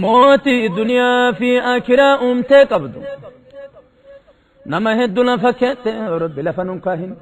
Mootii duniyaa fi akiraa uumtee qabdu nama hedduu lafa keette rabbi lafa nun kaahin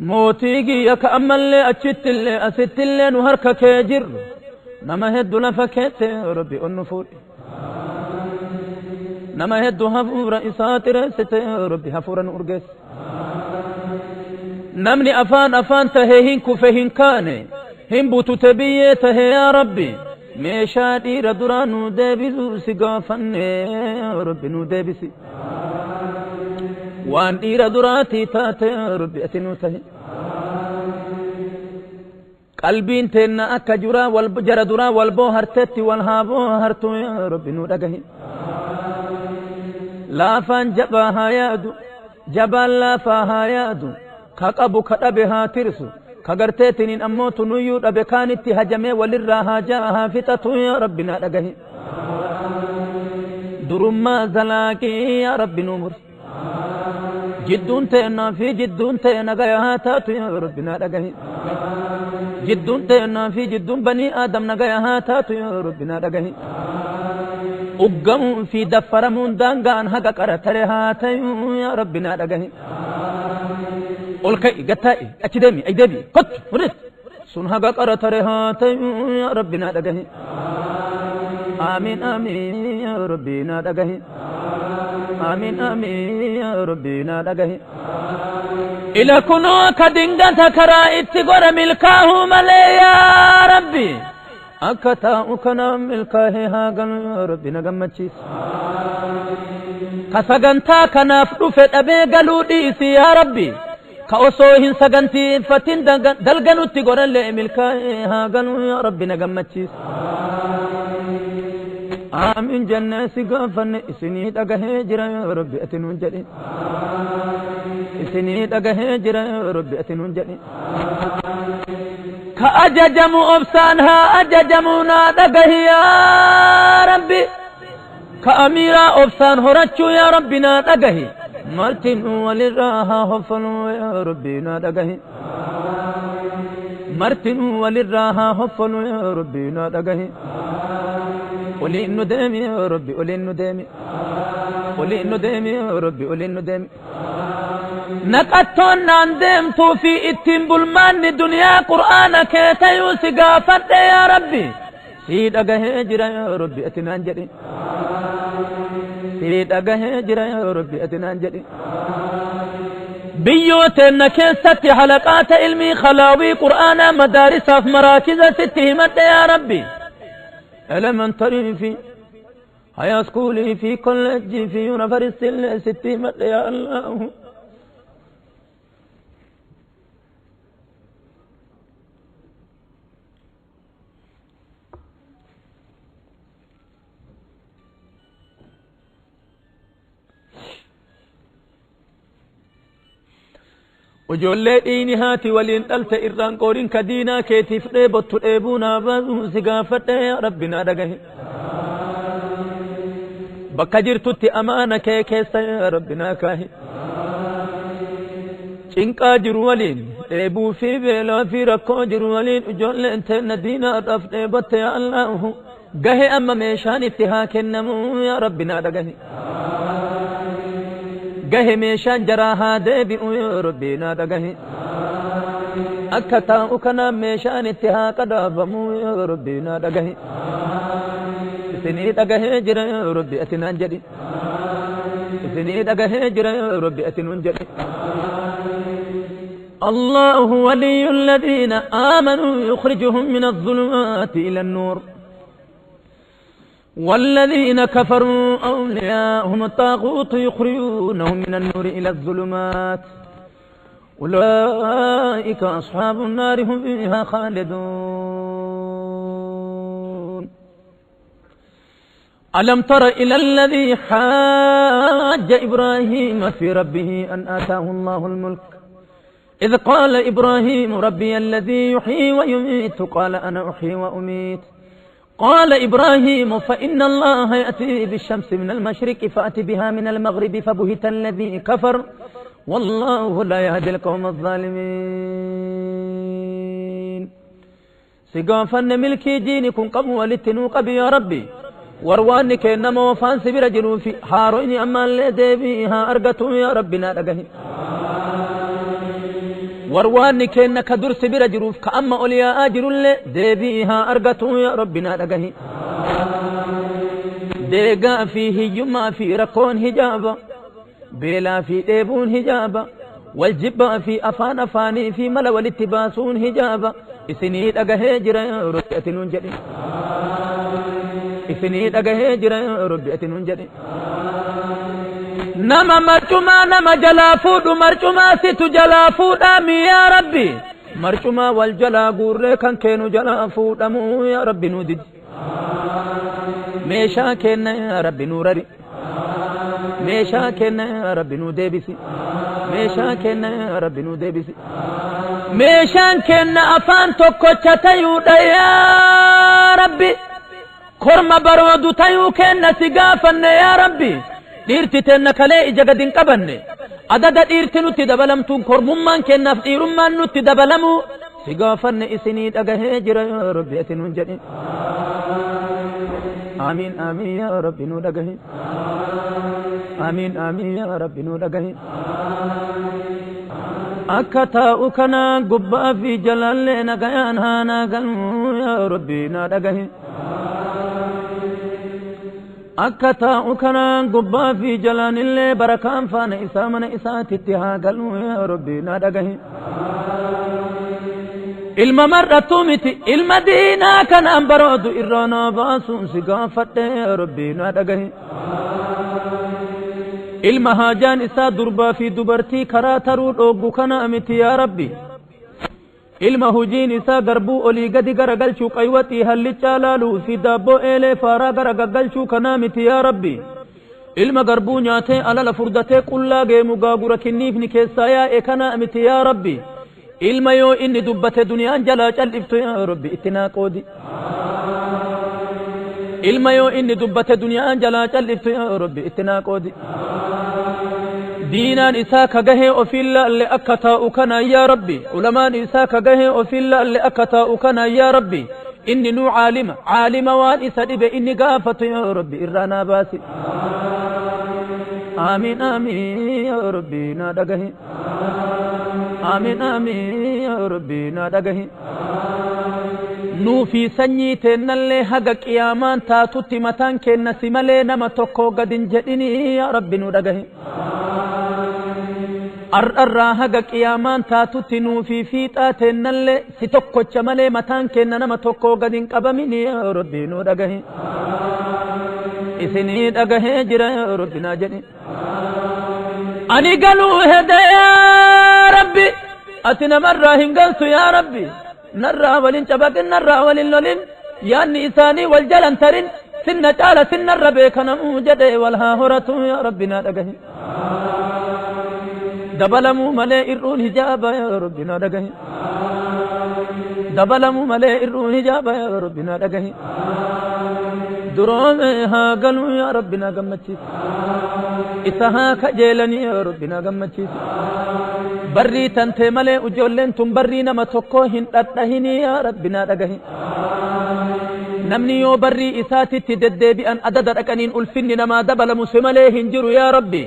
mootii kiyya ka ammallee achittillee asittillee nu harka kee jirru nama hedduu lafa keette rabbi ol nu fuudhe nama hedduu hafuura isaa xireessite rabbi hafuura nu urgeesse namni afaan afaan tahee hin kufe hin kaane hin butute biyyee tahe yaa rabbi meeshaa dhiira duraa nu deebisu si gaafanne rabbi nu deebisi waan dhiira duraatii taate rabbi ati nu tahe qalbiin teenna akka juraa wal jara duraa wal boohartetti wal haa boohartu yaa rabbi nu dhagahi laafaan jabaa haa yaadu jabaan laafaa haa yaadu ka qabu ka dhabe haa tirsu ka garteetiniin ammoo tunuyyuu dhabe kaanitti hajamee walirraa haa jaa haa fixatu yaa rabbi naa dhagahi durummaa zalaaqii yaa rabbi nuu mursi jidduun teennaa fi jidduun ta'e nagaya haa taatu yaa rabbi naa dhagahi jidduun teennaa fi jidduun banii aadam nagaya haa taatu yaa rabbi naa dhagahi uggamuun fi daffaramuun daangaan haga qara tare haa ta'u yaa rabbi naa dhagahi ol ka'i gattaa'i achi deemi ay deebi kottu fudhit sun haga qara tare haa ta'u yaa rabbi naa dhagahi amiin amiin yaa rabbi naa dhagahi amiin amiin yaa rabbi naa dhagahi ila kunoo ka dingata karaa itti godha milkaahuu malee yaa rabbi akka taa'u kana milkaahee haa galu yaa rabbi na gammachiisa ka sagantaa kanaaf dhufe dhabee galuu dhiisi yaa rabbi ka osoo hin sagantiifatin dalganutti godhallee milkaa'ee haa galu yaa rabbi na gammachiisa aamin jennee si gaafanne isinii dhagahee jira yaa rabbi ati nuun jedhi isinii dhagahee jira yaa rabbi ati nuun jedhi ka ajajamu obsaan haa ajajamu naa dhagahi yaa rabbi ka amiiraa obsaan horachuu yaa rabbi naa dhagahi martinuu walirraa haa hoffaluu yaa rabbi naa dhagahi martinuu walirraa haa hoffaluu yaa rabbi naa dhagahi oliin nu deemi yaa rabbi oliin nu deemi oliin nu deemi yaa rabbi oliin nu deemi naqattoon naan deemtuu fi ittiin bulmaanni duniyaa qur'aana kee tayuu si gaafadhe yaa rabbi sii dhagahee jira yaa rabbi ati naan jedhi sii dhagahee jira yaa rabbi ati naan jedhi biyyoo teenna keessatti halaqaata ilmii khalaawii qur'aanaa madaarisaaf maraakiza sitti himadhe yaa rabbi elementary fi high school fi college fi university illee sitti himadhe yaa allahu Ijoollee dhiini haati waliin dhalte irraan qooriin ka diinaa keetiif dheebottu dheebuu naa baasuu si gaafadhe yaa rabbi naa dhagahi. Bakka jirtutti amaana kee keessa yaa rabbi naa kaahi. Cinqaa jiru waliin dheebuu fi beelaa fi rakkoo jiru waliin ijoolleen teenna diinaadhaaf dheebotte yaa Allahu gahe amma meeshaan itti haa kennamu yaa rabbi naa dhagahi. Gahe meeshaan jaraa haa deebi'u yaa rabbi naa dhagahi. Akka taa'u kanaan meeshaan itti haa qadaafamu yaa rabbi naa dhagahi. Isinii dhagahee jira yaa rabbi ati naan jedhi. Isinii dhagahee jira yaa rabbi ati nuun jedhi. الله ولي الذين آمنوا يخرجهم من الظلمات إلى النور والذين كفروا أولياءهم الطاغوت يخرجونهم من النور إلى الظلمات أولئك أصحاب النار هم فيها خالدون ألم تر إلى الذي حاج إبراهيم في ربه أن آتاه الله الملك إذ قال إبراهيم ربي الذي يحيي ويميت قال أنا أحيي وأميت قال إبراهيم فإن الله يأتي بالشمس من المشرق فأت بها من المغرب فبهت الذي كفر والله لا يهدي القوم الظالمين. Si gaafanne milkii diini kun qabu walitti nuu qabi yaa Rabbi. Warwaanni kennama wafaan si bira jiruu fi haaroyni ammallee deebii haa argatu yaa Rabbi naa dhagahi. Warwaanni kenna ka dur si bira jiruuf ka amma ol yaa'aa jirullee deebii haa argatu yaa Rabbi naa dhagahi. Deegaa fi hiyyummaa fi rakkoon hijaaba, beelaa fi dheebuun hijaaba, wal jibbaa fi afaan afaanii fi mala walitti baasuun hijaaba. Isinii dhagahee jira yaa Rabbi ati nuun jedhi. Isinii dhagahee jira yaa Rabbi ati nuun jedhi. Nama marcumaa nama jalaa fuudhu marcumaa situ jalaa fuudhaami yaa Rabbi. Marcumaa wal jalaa guurree kan keenu jalaa fuudhamuu yaa Rabbi nuu didi. Meeshaa kenna yaa Rabbi nuu rari. Meeshaa kenna yaa Rabbi nuu deebisi. Meeshaa kenna yaa Rabbi nuu deebisi. Meeshaan kenna afaan tokkocha tayuudha yaa Rabbi. Korma baroodu tayuu kenna si gaafanne yaa Rabbi. Dhiirti teenna kalee ija gad hin qabanne. Adada dhiirti nutti dabalamtuun kormummaan kennaaf dhiirummaan nutti dabalamu si gaafanne isinii dhagahee jira yaa Rabbi ati nuun jedhi. Amiin amiin yaa Rabbi nuu dhagahi. Amiin amiin yaa Rabbi nuu dhagahi. Akka taa'u kana gubbaa fi jalallee nagayaan haa naa galuu yaa Rabbi naa dhagahi. Akka taa'u kana gubbaa fi jalaanillee barakaan faana isaa mana isaatitti haa galuu yaa Rabbi naa dhagahi. Ilma mar'attuu miti ilma diinaa kanaan baroodu irraa naa baasuun si gaafadhe yaa Rabbi naa dhagahi. Ilma haajaan isaa durbaa fi dubartii karaa taruu dhooggu kana miti yaa Rabbi. Ilma hujiin isaa garbuu olii gadi garagalchuu qaywaxii hallichaa laaluu fi daabboo eelee faaraa gara gaggalchuu kanaa miti yaa Rabbi. Ilma garbuu nyaatee alala furdatee qullaa geemu gaagura kinniifni keessaa yaa'e kanaa miti yaa Rabbi. Ilma yoo inni dubbate duniyaan jalaa cal'iftu yaa Rabbi itti naa qoodi. Ilma yoo inni dubbate duniyaan jalaa cal'iftu yaa Rabbi itti naa qoodi. Diinaan isaa ka gahee ofiin laalle akka taa'u kana yaa Rabbi. Ulamaan isaa ka gahee ofiin laalle akka taa'u kana yaa Rabbi. Inni nuu caalima caalima waan isa dhibe inni gaafatu yaa Rabbi irraa naa baasi. Amiin amiin yaa Rabbi naa dhagahi. Amiin amiin yaa Rabbi naa dhagahi. Nuu fi sanyii teennallee haga qiyaamaan taatutti mataan keenna si malee nama tokko gad hin jedhinii yaa Rabbi nuu dhagahi. Ar'arraa haga qiyaamaan taatutti nuu fi fiixaa teennallee si tokkocha malee mataan keenna nama tokko gad hin qabaminii yaa Rabbi nuu dhagahi. Isinii dhagahee jira yaa Rabbi naa jedhi. Ani galuu hede yaa Rabbi ati namarraa hin galtu yaa Rabbi. Narraa walin cabaqin narraa walin lolin yaanni isaanii wal jalan tarin sinna caala sinnarra beekanamuu jedhe wal haa horatu yaa Rabbi naa dhagahi. Dabalamuu malee ir'uun hijaaba yaa Rabbi naa dhagahi. Dabalamuu malee ir'uun hijaaba yaa Rabbi naa dhagahi. Duroome haa galuu yaa Rabbi naa gammachiisi. Isa haa kajeelanii yaa Rabbi naa gammachiisi. Barrii tantee malee ijoolleen tun barrii nama tokko hin dhadhahinii yaa Rabbi naa dhagahi. Namni yoo barrii isaatitti deddeebi'an adada dhaqaniin ulfinni namaa dabalamu si malee hin jiru yaa Rabbi.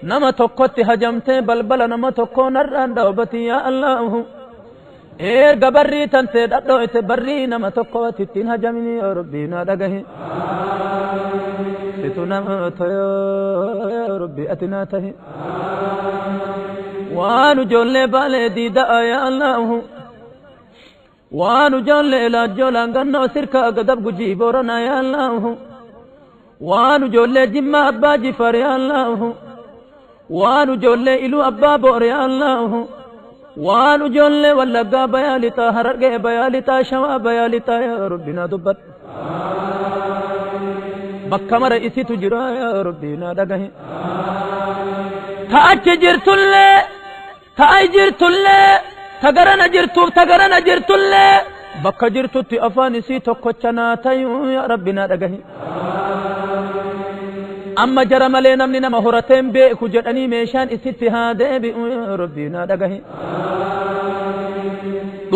Nama tokkotti hajamtee balbala nama tokkoo narraan dhaabati yaa Allahu. Erga barrii tantee dhadhooyte barrii nama tokkootti ittiin hajamini yaa Rabbi naa dhagahi. Situ nama tayoo yaa Rabbi ati naa tahi. Waan ijoollee baalee diida'a yaa Allahu. Waan ijoollee laajjoolaan gannoo sirkaa gadab gujii booranaa yaa Allahu. Waan ijoollee jimmaa abbaa jifaar yaa Allahu. Waan ijoollee iluu abbaa boor yaa Allahu. Waan ijoollee wallaggaa bayaa lixaa harargee bayaa lixaa shawaa bayaa lixaa yaa Rabbi naa dubbadhu. Bakka mara isitu jira yaa Rabbi naa dhagahi. Ta achi jirtullee ta ay jirtullee ta garana jirtuuf ta garana jirtullee bakka jirtutti afaan isii tokkocha naa tayuu yaa Rabbi naa dhagahi. Amma jara malee namni nama horateen beeku jedhanii meeshaan isitti haa deebi'u yaa Rabbi naa dhagahi.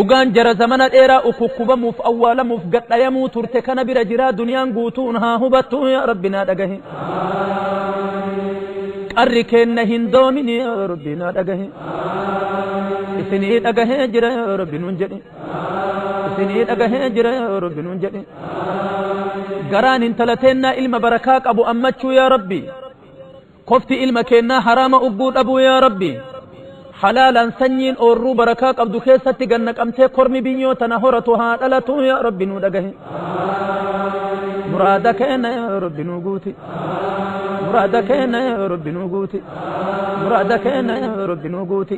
Dhugaan jara zamana dheeraa ukukkubamuuf awwaalamuuf gadhayamuu turte kana bira jiraa duniyaan guutuun haa hubattu yaa Rabbi naa dhagahi. Qarri keenna hin doomini yaa Rabbi naa dhagahi. Isinii dhagahee jira yaa Rabbi nuun jedhi. Isinii dhagahee jira yaa Rabbi nuun jedhi. Garaan intala teennaa ilma barakaa qabu ammachuu yaa Rabbi. Kofti ilma keennaa haraama ugguu dhabuu yaa Rabbi. Halaalaan sanyiin oorruu barakaa qabdu keessatti gannaqamtee kormi biyyoo tana horatu haa dhalatu yaa Rabbi nuu dhagahi. Muraada keenna yaa Rabbi nuu guuti. Muraada keenna yaa Rabbi nuu guuti. Muraada keenna yaa Rabbi nuu guuti.